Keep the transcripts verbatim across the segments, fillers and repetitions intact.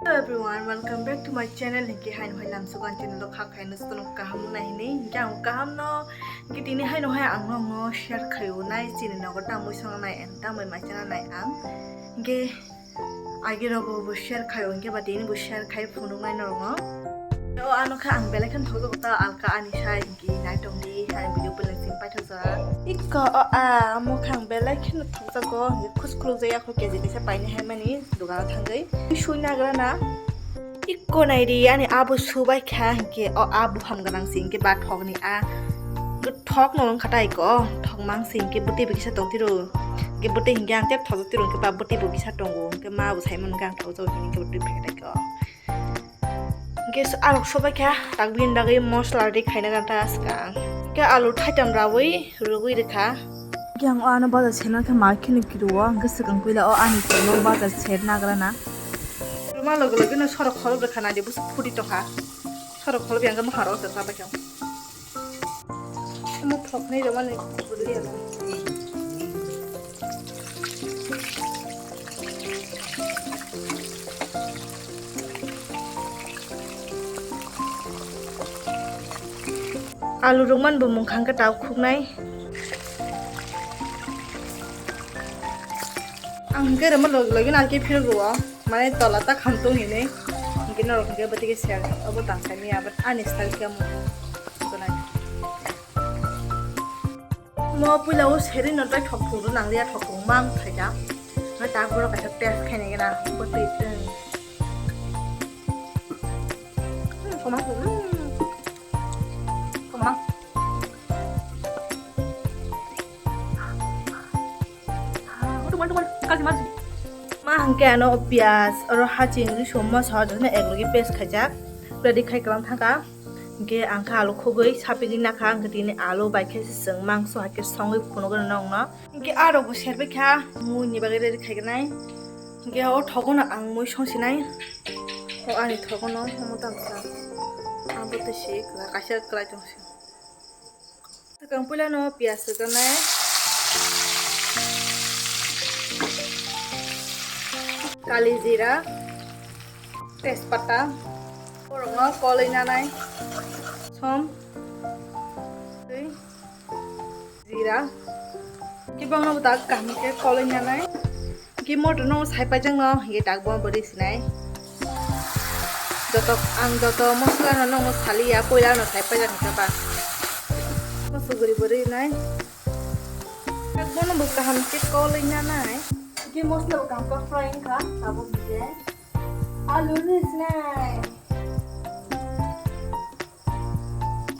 Hello everyone, welcome back to my channel. Hinkhe haino hai lamsugan channel o kha khaino jotono kaham nai hinwi. Hinkhe ang kaham no, hinkhe tini haino hai ang nokno share khaio nai chini nogo tamwi song nai and tamwi mai chana nai ang. Hinkhe agi rogo bo share khaio hinkhe ba tini bo share khai phunuk nai norokno. O ano kha ang belai kheno thokjago ta alka ani sai. Nai tongdi, hai video belai sing paithakjak. Ikko o a, amo khe ang belai kheno thokjago, hinkhe khus khulukjak yakho K G kaisa painai hai mani dogano thangwi. Sui nagra na. Ikko naidi, ani abo subai kha, hinkhe o a buphang gwnang se, hinkhe ba thokni a. Thok no wngkha tai ko, thok mang se, hinkhe bwtwi bo kisa tong tiro. Hinkhe bwtwi hinkhe ang tep thokjak tiro, hinkhe ba bwtwi bo kisa tongo, hinkhe ma bo saimano, hinkhe ang thokjago, hinkhe bwtwi phai tai ko. Hinkhe arok sobai kha, tak bini bagwi mosla ready khaina gana ta swkang. Hinkhe alu thaitam rawi rwgwi rwkha. Hinkhe ang o ano bazar serna khe ma kheno kiruo, hinkhe swkang puila o ani chwlwng bazar ser nagra na. Rwma loge loge no sorok khorok rwkha naidi, busu phuti tongkha. Sorok khorok yang khe mwkhang rok se sabai kha. Omo thoknai rwmani kwrwi ano. Alu rwmani bo mungkha hwnkhe tabuk khuknai. Ang hwnkhe rwma logi logi no alkhe phirok rwo. Mane tola ta khamtung hinwi. Hwnkhe norok hwnkhe bwtwi khe ser. Obo tang saimanya, but ani style khe omo. Mo puila o seri no tei thok thok nang lia, thok thok mang thai da. Ngai ta boro kaisa test khaina gana bwtwi. Hmm, thok mang, hmm. Thok mang. Ah, utuk, utuk, utuk. Kasi mas. Ma hwnkhe ano o piyaj, oro haching ri summa sa jani eklogi paste khaijak. Ready khai kalam thangka. Hwnkhe ang kha alu khugwi sapigwi nakha, hwnkhe tini alu bai khe se chwng mangso hai khe songwi phunukgwi rwna wngno. Hwnkhe arokbo serbai kha, muini bagwi ready khaignai. Hwnkhe o thogono ang mui songsinai. O ani thogono omo tamsa. Abo twi se kaisa kwlai tongse. Swkang puilano piyaj swkaknai. Kali jira. Tejpata, borokno kolwi nanai, som, twi, jira, kibangno tak kaham khe kolwi nanai, ki motor no sai paijak no, ye tak bo bwrwi sinai, joto ang joto mosla no nokno saliya, puila no sai paijak hwnkhe ba, mosok guri bwrwi nai, tak bono bo kaham khe kolwi nanai, ki mosla bo kaham khe fry wngkha, tabuk je. Alu ri sinai.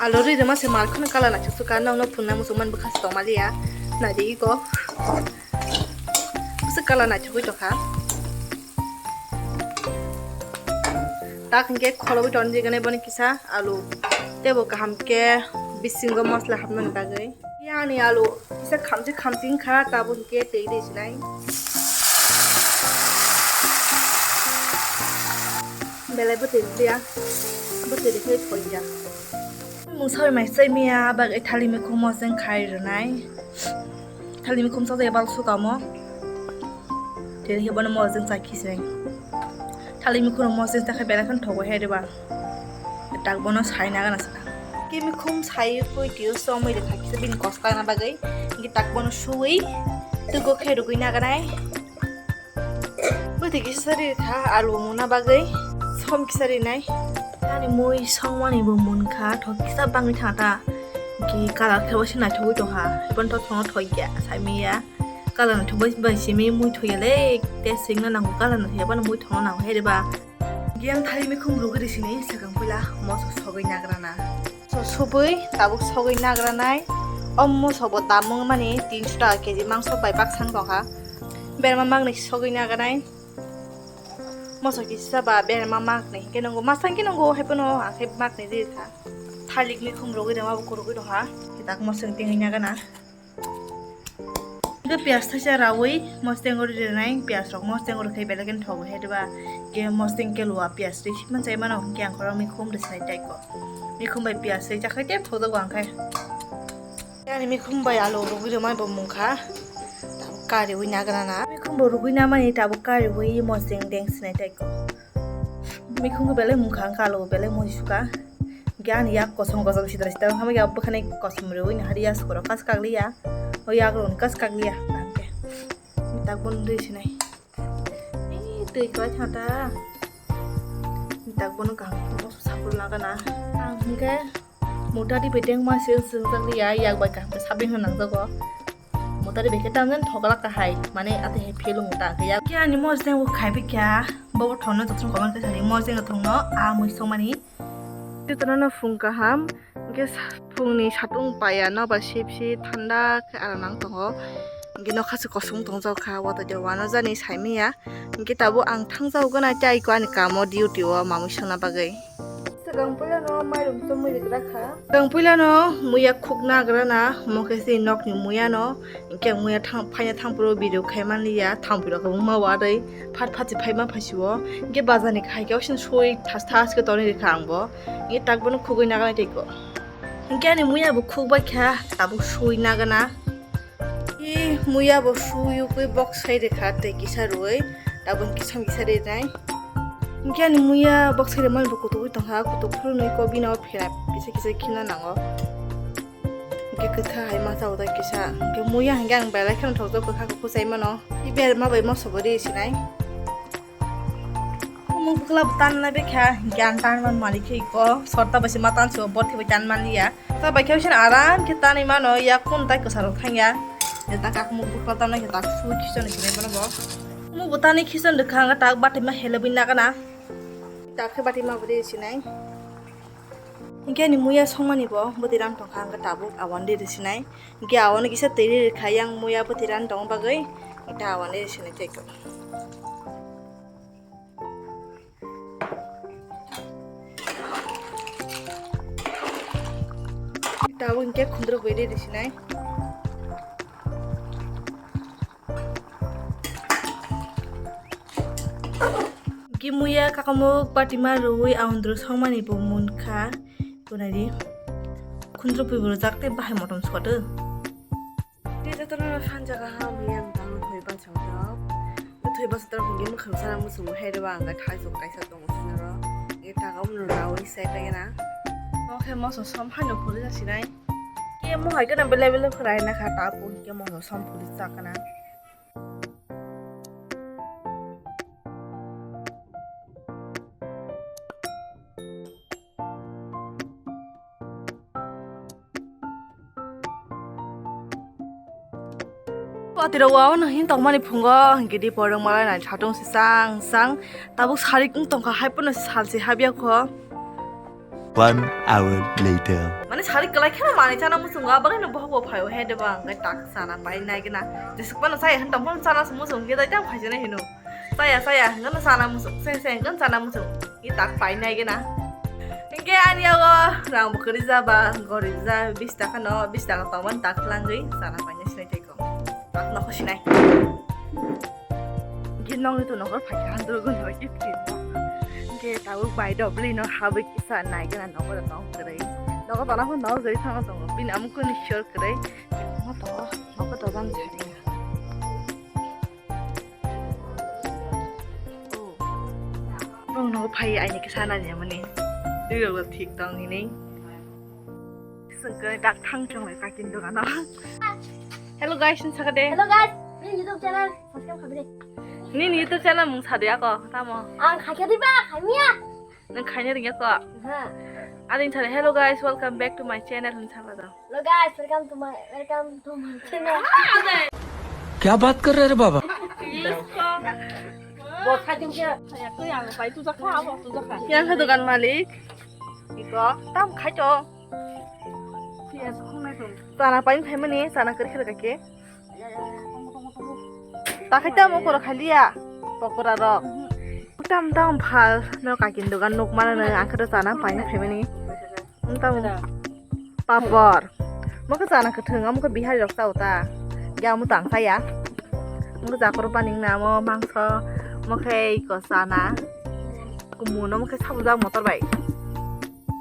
Alu ri rima se mal kheno kala naithok suka, nokno phunna muchung man bwkha se tongma liya. Naidi iko. Bwswk kala naithogwi tongkha. Tak hinkhe kholobwi tonjagani boni kisa alu. Teibo kaham khe bisingo mosla hapnani bagwi. Yani alu kisa khamsi khamsi wngkha, tabuk hinkhe twi ri sinai. Belai bwtwi rwliya, bwtwi rwkhe thoiya. Mungsa bai mai chai miya, bagwi thali mikhum mosdeng khai rwnai. Thali mikhum chajaya bal sukamo. Tini khe bono mosdeng chai khisai. Thali mikhum mosdeng chakhe belai kheno thogo he rwba. Tak bono sai nagana saka. Ki mikhum sai pui tio somoi de thakisa bini kosta na bagwi. Ngi tak bono suwi tugo khe rugwi naganai. Bwtwi kisa ri kha alu muna bagwi som kisa rinai. Ani mui songmani bo munkha thok kisa bangwi thangta. Ki kalar khe wasi naithogwi tongkha. Hibon thok thongno thok ya saimiya. Kalar naithok bai simi mui thoyale. Te singna nango kalar naithok bano mui thongno nango heriba. Giyang thali mikhum rugwi risini swkang puila moso sogwi nagrana. So subui tabuk sogwi nagranai. O moso bo damung mani tinso taka K G mangso bai baksang tongkha. Berma magni sogwi naganai. Moso kisa ba berma magni. Ke nongo masang ke nongo hai pono ang khe magni ri kha. Thalik mikhum rugwi rema bo kurugwi tongkha. Kitak mosong tingwi nagana. Hwnkhe piyaj thaisa rawi mosdeng ori rwnai, piyaj rok mosdeng ori khai belai kheno thogo hediba. Khe mosdeng khe lua piyaj twi sikma chai mano, hwnkhe ang khorok mikhum rwsai tei ko. Mikhum bai piyaj twi chakhai tei thogo ang khai. Ani mikhum bai alu rugwi rwmai bo mungkha. Tabuk kariwi nagrana. Mikhum bo rugwi namani tabuk kariwi mosdeng deng sinai tei ko. Mikhung belai mungkha wngkha, alo belai moji sukha. Hingke ani yak kosong kosong sidra sidra wngkha, hingke abo bwkhani kosom rwui nahari ya sukoro kas kagliya. O yak rwni kas kagliya. Hingke tak bon dui sinai. Ih, twi kwlai thangta. Tak bono kaham khe moso sapul nagana. Ang hwnkhe mota di bedeng ma se swngjak liya, yak bai kaham khe sabeng hwnwi nangjago. Mota di bekhe tamjani thoglak kahai, mane ate hai phelu mota khe yak. Khe ani mojeng bo khai bikha, bobo thonno joto comment khe sadi, mojeng thongno a mui songmani. Jotono phung kaham, hingke sa-, phungni satung paya no ba sip sip thanda khe aram nang tongo. Hingke nokha se kosong tongjak kha, watoi de wano jani saimanya. Hingke tabuk ang thangjago gana tei aiko ani kamo duty o mamui songna bagwi. Swkang puila no mairum chumui rikra kha. Swkang puila no muya khukna agrana, omo khe se nokni muya no. Hingke ang muya thang, phaina thangphuru video khai manliya, thangphuru kwbangma warwi phat phat se phaima phaisio. Hingke bazar ni khai khe osin sui thas thas khe tonwi rikha ang bo. Hingke tak bono khugwi nagana tei ko. Hingke ani muya bo khukbai kha, tabuk sui nagana. I muya bo sui ukui bok sai rikha tei kisa rwui, tabuk kisa kisa rinai. Hingke ani muya bok sai rwmani bo kutuk ui tongkha, kutuk phuru nui ko bini o phera kisa kisa khina nango. Hingke kwkha hai masa uda kisa. Hingke muya hingke ang belai kheno thokjak kwkha kuku chai mano. I berma bai moso bo ri sinai. Muk bwkla bo tan lai bekha, hingke ang tan man mani khe iko. Sorta bai se ma tan se bo thebo tan man liya. Ta bai khe aram khe tanwi mano, ya kun tai kwsa rok thang ya. Je ta kak muk bwkla tan lai khe tak su khichon sinai bono bo. Muk bo tanwi khichon rwkha ang tak bati ma hele bui nagana. Tak khe bati ma bo ri sinai. Hingke ani muya songmani bo bwtwi ran tongkha, hingke tabuk awan de risinai. Hingke awan kisa twi ri rikha yang muya bwtwi ran tong bagwi, hingke awan de risinai tei ko. Tabuk hingke khundruk bai ri risinai. Hingke muya kakamuk batima rwui aondro songmani bo munkha. Kunari khundruk pui bo rwjak tei bahai motom sodo. Tei jotono phan jaga ha muya ang tang thoi bachang tok. Thoi bachang tok hingke mwkhang sana muchungo hai rwba ang thai sok kaisa tongo sinaro. Hingke taga umno raui sai paigena. Oke moso som hai no puri jasinai. Ke mo hai kana bele bele kharai na kha ta pu hingke moso som puri chakana. Patirok wao no hin tongmani phungo hingke di porong malai nai satung se sang sang tabuk sarik wng tongkha hai pono salse habya kho. One hour later. Mane sari kwlai kheno manwi chana muchungo, abagwino bohok bo phaio he deba hwnkhe tak chana pai nai gana. Jesuk phano chaya hwn tongphano chana se muchung khe dai tang phaijana hino. Chaya chaya hwnkhe chana muchung, se se hwnkhe chana muchung. I tak pai nai gana. Hwnkhe ani yago rang bo kwrwi ja ba gorib ja bis taka no, bis taka tongmani tak langwi chana pai nai sinai tei. Nokho sinai. Ge nongni to nokho phaikha handro gun bai kit kit. Ge tabuk bai dobli no habwi kisa nai gana nokho da tong kwrwi. Nokho tona pho nokho gari thangma tongo. Bini amuk kuni sure kwrwi. Nokho to, nokho to jang sari. Oh. Nong nokho phai aini kisa nani amani. Twi rok thik tong ini. Sengkhe dak thang chong lai kakin dogano. Hello guys, nung sakha de. Hello guys, nini YouTube channel subscribe khabi de. Nini YouTube channel mung sadi ako, tamo. Ang khaikha diba, khaimiya. Nung khaina ringya ko. Ha. Ading sadi, "Hello guys, welcome back to my channel," hwn sakha do. Hello guys, welcome to my, welcome to my channel. क्या बात कर रहे रे बाबा? Bo khaiding khe. Yang khe dogan malik. Iko, tam khaito. Chana pain phaimani, chana kwrwi khe kake. Ta khai tamo koro khaliya. Pokora rok. Tam tam phal no kakin dogan nuk mana no ang khe chana pain phaimani. Tam papor. Mo khe chana kwthwng, amo khe bihari rok chao ta. Ya mo tang saya. Mo khe jakor paning na mo mangso. Mo khe iko chana. Kumun mo khe sabujak motor bai.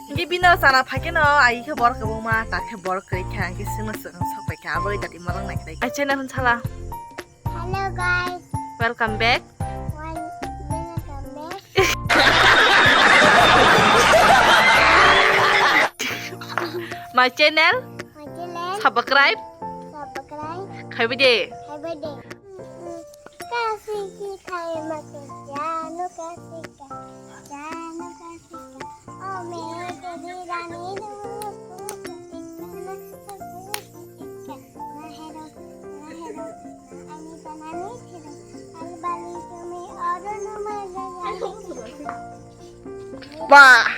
Hingke bini o chana phaikhe no, ai khe borok kwbangma, ta khe borok kwrwi kha, hingke chwngno swkang sok pai kha, abo bai dati malang nai khe. Ai channel hwn sala. Hello guys. Welcome back. Wel-, welcome back. My channel. My channel. Subscribe. Subscribe. Khaibai de. Khaibai de. Kasi ki khai ma ke jano kasi ka, jano kasi ka. O mere dil rani do, na hero, na hero, ani banani phero, al bali tumi aur no ma. Wah.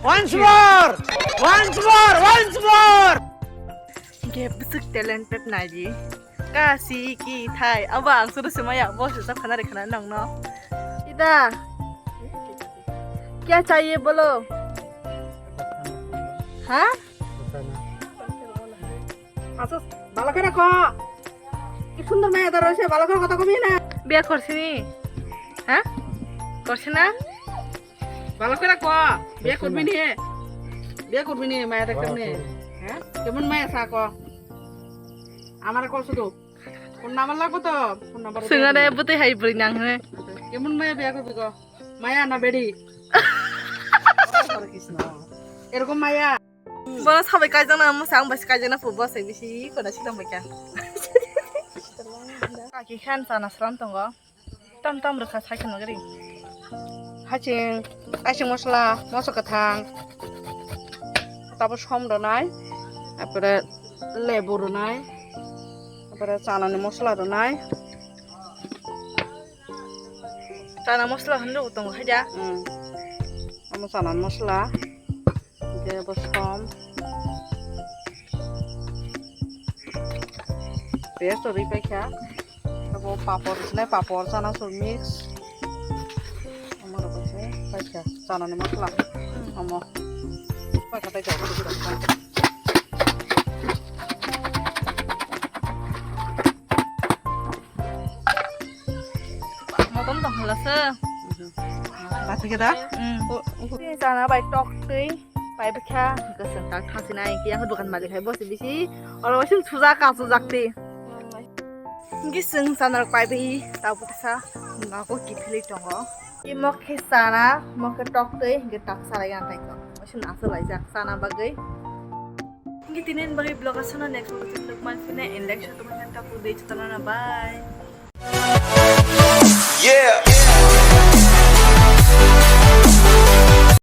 Once more! Once more! Once more! Ge bwswk talented naidi. Kasi ki thai. Abo ang suru se maya. Bo se sa khana re khana nang no. Ida. Kya chahiye bolo? Ha? Asus, bhalo kore ko. Ki sundor maya daro se, bhalo kore kotha komi na. Biya korsini? Ha? Korsina? Bhalo kore ko. Biya korsina. Korbini. Biya korbini, maya dekte ne. Ha? Kemon maya sa ko. Amare ko sudu. Phone number lagbo to. Phone number. Singare bwtwi hai bwrwi nang hwnwi. Kemon maya biya korbi ko. Maya na bedi. Erokom maya. Bono sabai kaijakna mwsang bai kaijakna phu bo se bisi koda silang bai kha. Kaki khan chana sram tongo. Tam tam rwkha sai kheno gari. Haching, haching mosla, moso kwthang. Tabo som rwnai. Apore lebu rwnai. Apore chanani mosla rwnai. Chana mosla hwnwi tongo haida. Hmm. Amo chana mosla. Hingke bo som. Piyaj to ri paikha. Abo papor, sinai papor, chanasur mix. Amo rok se paikha. Chanani mosla. Amo. Paikha, paikha. Motom tong hala se. Pati kita? Hmm. Sini sana bai tok twi, bai bikha, keseng tak thasi nai, yang dukan malik hai bosi bisi, oro sing suja ka suja ti. Ngi sing sana bai bi, tau putsa, ngako kipili tongo. Ki mokhe sana, mokhe tok twi, ngi tak sara yang tai ko. Osin asal aja sana bagai. Ngi tinin bagi blog asana next vlog tin lukman sine, and like share comment tak pun dei chutana na, bye. Yeah.